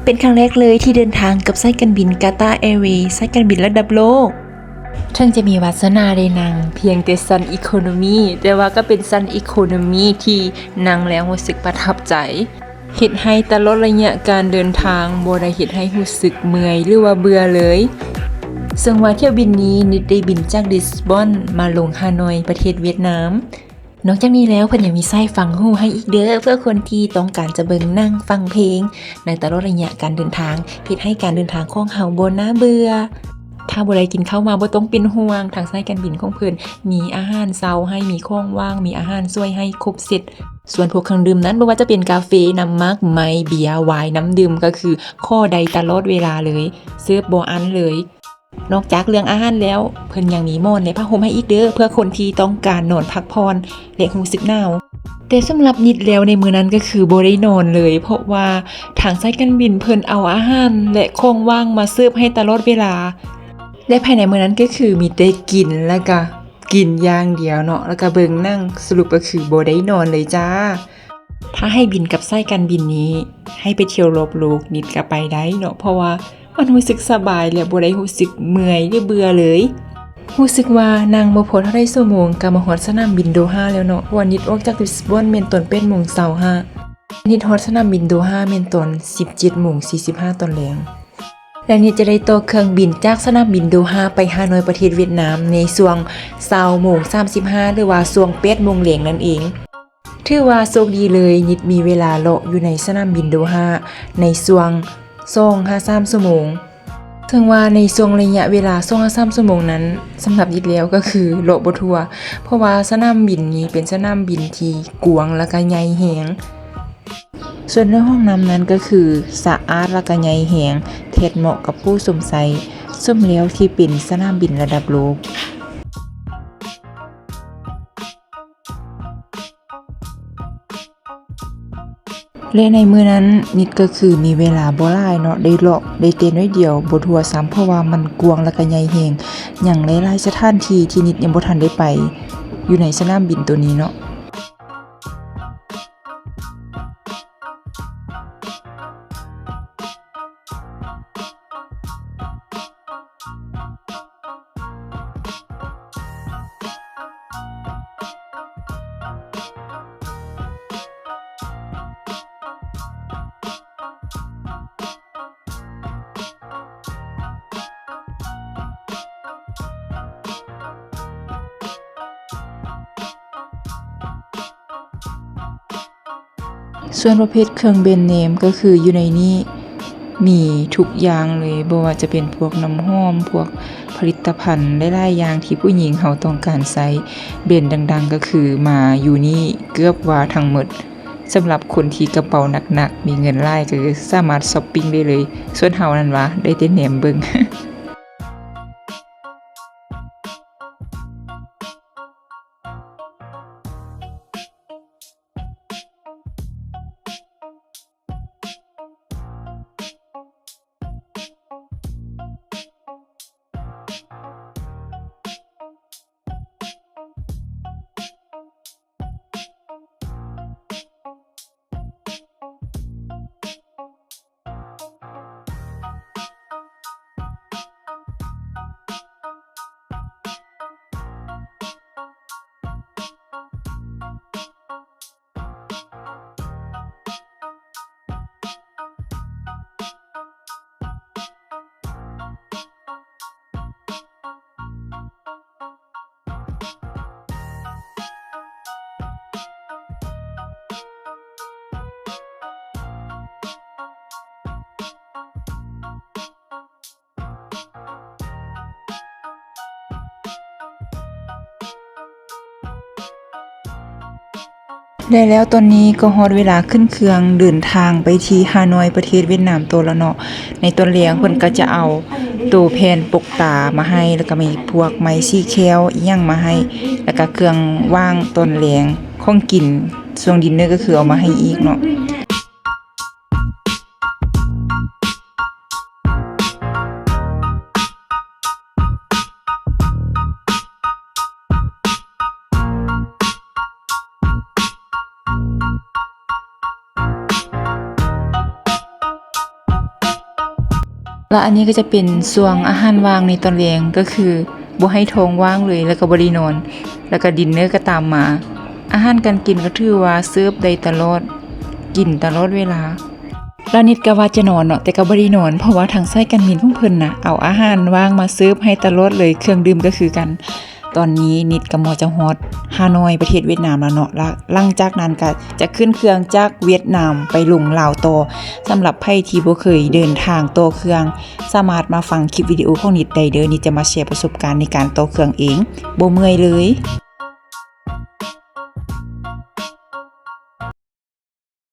ເປັນຄັ້ງແລກເລີຍທີ່ເດີນທາງກັບສາຍການບິນ Qatar Airways ສາຍການບິນລະດັບໂລກ. ເຖິງຈະມີວາສະໜາໄດ້ນັ່ງພຽງແຕ່ຊັ້ນອີໂຄໂນມີ ແຕ່ວ່າກໍເປັນຊັ້ນອີໂຄໂນມີທີ່ນັ່ງແລ້ວຮູ້ສຶກປະທັບໃຈ. ເຮັດໃຫ້ຕະຫຼອດໄລຍະການເດີນທາງບໍ່ໄດ້ເຮັດໃຫ້ຮູ້ສຶກເມື່ອຍ ຫຼືວ່າເບື່ອເລີຍ. ເຊິ່ງວ່າຖ້ຽວບິນນີ້ນິດໄດ້ບິນຈາກລິສບອນມາລົງຮານອຍ ປະເທດຫວຽດນາມ. ນອກຈາກນີ້ແລ້ວ ເພິ່ນຍັງມີສາຍຟັງຫູໃຫ້ອີກເດີ້ ເພື່ອຄົນທີ່ຕ້ອງການຈະເບິ່ງໜັງ, ຟັງເພງ ໃນຕະຫຼອດໄລຍະການເດີນທາງ, ເຮັດໃຫ້ການເດີນທາງຂອງເຮົາບໍ່ໜ້າເບື່ອ. ຖ້າບໍ່ໄດ້ກິນເຂົ້າມາບໍ່ຕ້ອງເປັນຫ່ວງ, ທາງສາຍການບິນຂອງເພິ່ນມີອາຫານເຊົ້າໃຫ້, ມີຂອງຫວ່າງ, ມີອາຫານສວຍໃຫ້ຄົບເຊັດ. ສ່ວນພວກເຄື່ອງດື່ມນັ້ນ ບໍ່ວ່າຈະເປັນກາເຟ, ນ້ຳໝາກໄມ້, ເບຍ, ວາຍ, ນ້ຳດື່ມ ກໍຄືຂໍໄດ້ຕະຫຼອດເວລາເລີຍ, ເສີບບໍ່ອັ້ນເລີຍ. ນອກຈາກເລື່ອງອາຫານແລ້ວ, ເພິ່ນຍັງມີໝອນ ແລະ ຜ້າຫົ່ມໃຫ້ອີກເດີ້ ເພື່ອຄົນທີ່ຕ້ອງການນອນພັກຜ່ອນ ແລະ ຮູ້ສຶກໜາວ. ແຕ່ສຳລັບນິດແລ້ວໃນມື້ນັ້ນກໍຄືບໍ່ໄດ້ນອນເລີຍ, ເພາະວ່າທາງສາຍການບິນເພິ່ນເອົາອາຫານ ແລະ ຂອງຫວ່າງມາເສີບໃຫ້ຕະຫຼອດເວລາ. ແລະ ພາຍໃນມື້ນັ້ນກໍຄືມີແຕ່ກິນ ແລ້ວກໍກິນຢ່າງດຽວເນາະ, ແລ້ວກໍເບິ່ງໜັງ, ສະຫຼຸບກໍຄືບໍ່ໄດ້ນອນເລີຍຈ້າ. ຖ້າໃຫ້ບິນກັບສາຍການບິນນີ້ ໃຫ້ໄປທ່ຽວລອບໂລກ ນິດກໍໄປໄດ້ເນາະ, ເພາະວ່າມັນຮູ້ສຶກສະບາຍ ແລະ ບໍ່ໄດ້ຮູ້ສຶກເມື່ອຍ ຫຼື ເບື່ອເລີຍ. ຮູ້ສຶກວ່ານັ່ງບໍ່ພໍເທົ່າໃດຊົ່ວໂມງ ກໍມາຮອດສະໜາມບິນໂດຮາແລ້ວເນາະ, ເພາະວ່ານິດອອກຈາກລິສບອນແມ່ນຕອນແປດໂມງຊາວຫ້າ, ນິດຮອດສະໜາມບິນໂດຮາແມ່ນຕອນສິບເຈັດໂມງສີ່ສິບຫ້າຕອນແລງ. ແລະ ນິດຈະໄດ້ຕໍ່ເຄື່ອງບິນຈາກສະໜາມບິນໂດຮາໄປຮານອຍ ປະເທດຫວຽດນາມ ໃນຊ່ວງຊາວໂມງສາມສິບຫ້າ ຫຼືວ່າຊ່ວງແປດໂມງແລງນັ້ນເອງ. ຖືວ່າໂຊກດີເລີຍ, ນິດມີເວລາເລາະຢູ່ໃນສະໜາມບິນໂດຮາໃນຊ່ວງສອງຫາສາມຊົ່ວໂມງ. ເຖິງວ່າໃນຊ່ວງໄລຍະເວລາສອງຫາສາມຊົ່ວໂມງນັ້ນ, ສຳລັບນິດແລ້ວກໍຄືເລາະບໍ່ທົ່ວ, ເພາະວ່າສະໜາມບິນນີ້ເປັນສະໜາມບິນທີ່ກວ້າງ ແລະ ກະໃຫຍ່ແຮງ. ສ່ວນເລື່ອງຫ້ອງນ້ຳນັ້ນກໍຄືສະອາດ ແລະ ກະໃຫຍ່ແຮງ, ແທດເໝາະກັບຜູ້ຊົມໃຊ້, ສົມແລ້ວທີ່ເປັນສະໜາມບິນລະດັບໂລກ. ແລະ ໃນມື້ນັ້ນນິດກໍຄືມີເວລາບໍ່ຫຼາຍເນາະ, ໄດ້ເລາະໄດ້ເຕັ້ນໜ້ອຍດຽວ ບໍ່ທົ່ວຊ້ຳ ເພາະວ່າມັນກວ້າງ ແລະ ກະໃຫຍ່ແຮງ, ຍັງຫຼາຍໆສະຖານທີ່ທີ່ນິດຍັງບໍ່ທັນໄດ້ໄປ ຢູ່ໃນສະໜາມບິນໂຕນີ້ເນາະ. ສ່ວນປະເພດເຄື່ອງແບຣນເນມກໍຄືຢູ່ໃນນີ້ມີທຸກຢ່າງເລີຍ, ບໍ່ວ່າຈະເປັນພວກນ້ຳຫອມ, ພວກຜະລິດຕະພັນຫຼາຍໆຢ່າງທີ່ຜູ້ຍິງເຮົາຕ້ອງການໃຊ້. ແບຣນດັງໆກໍຄືມາຢູ່ນີ້ເກືອບວ່າທັງໝົດ. ສຳລັບຄົນທີ່ກະເປົາໜັກໆ, ມີເງິນຫຼາຍ ກໍສາມາດຊັອບປິງໄດ້ເລີຍ. ສ່ວນເຮົານັ້ນຫວາ ໄດ້ແຕ່ແນມເບິ່ງ. ແລະ ແລ້ວຕອນນີ້ກໍຮອດເວລາຂຶ້ນເຄື່ອງເດີນທາງໄປທີ່ຮານອຍ ປະເທດຫວຽດນາມຕໍ່ແລ້ວເນາະ. ໃນຕອນແລງເພິ່ນກໍຈະເອົາໂຕແຜ່ນປົກຕາມາໃຫ້ ແລ້ວກໍມີພວກໄມ້ສີແຂ້ວອີ່ຫຍັງມາໃຫ້ ແລ້ວກໍເຄື່ອງຫວ່າງຕອນແລງ ຂອງກິນຊ່ວງດິນເນີກໍຄືເອົາມາໃຫ້ອີກເນາະ. ແ ແລະອັນນີ້ກໍຈະເປັນຊ່ວງອາຫານວ່າງໃນຕອນແລງ ກໍຄືບໍ່ໃຫ້ທ້ອງວ່າງເລີຍ ແລ້ວກໍບໍ່ໄດ້ນອນ ແລ້ວກໍດິນເນີກໍຕາມມາ. ອາຫານການກິນກໍຖືວ່າເສີບໄດ້ຕະຫຼອດ ກິນຕະຫຼອດເວລາ. ລາວນິດກໍວ່າຈະນອນເນາະ ແຕ່ກໍບໍ່ໄດ້ນອນ ເພາະວ່າທາງສາຍການບິນຂອງເພິ່ນນະ ເອົາອາຫານວ່າງມາເສີບໃຫ້ຕະຫຼອດເລີຍ ເຄື່ອງດື່ມກໍຄືກັນ. ຕອນນີ້ນິດກໍໝໍຈະຮອດຮ່າໂນ້ຍ ປະເທດຫວຽດນາມແລ້ວເນາະ ລະຫຼັງຈາກນັ້ນກໍຈະຂຶ້ນເຄື່ອງຈາກຫວຽດນາມໄປລົງລາວຕໍ່. ສຳລັບໃຜທີ່ບໍ່ເຄີຍເດີນທາງຕໍ່ເຄື່ອງ ສາມາດມາຟັງຄລິບວິດີໂອຂອງນິດໄດ້ເດີ້ ນິດຈະມາແຊປະສົບການໃນການຕໍ່ເຄື່ອງເອງ ບໍ່ເມື່ອຍເລີຍ.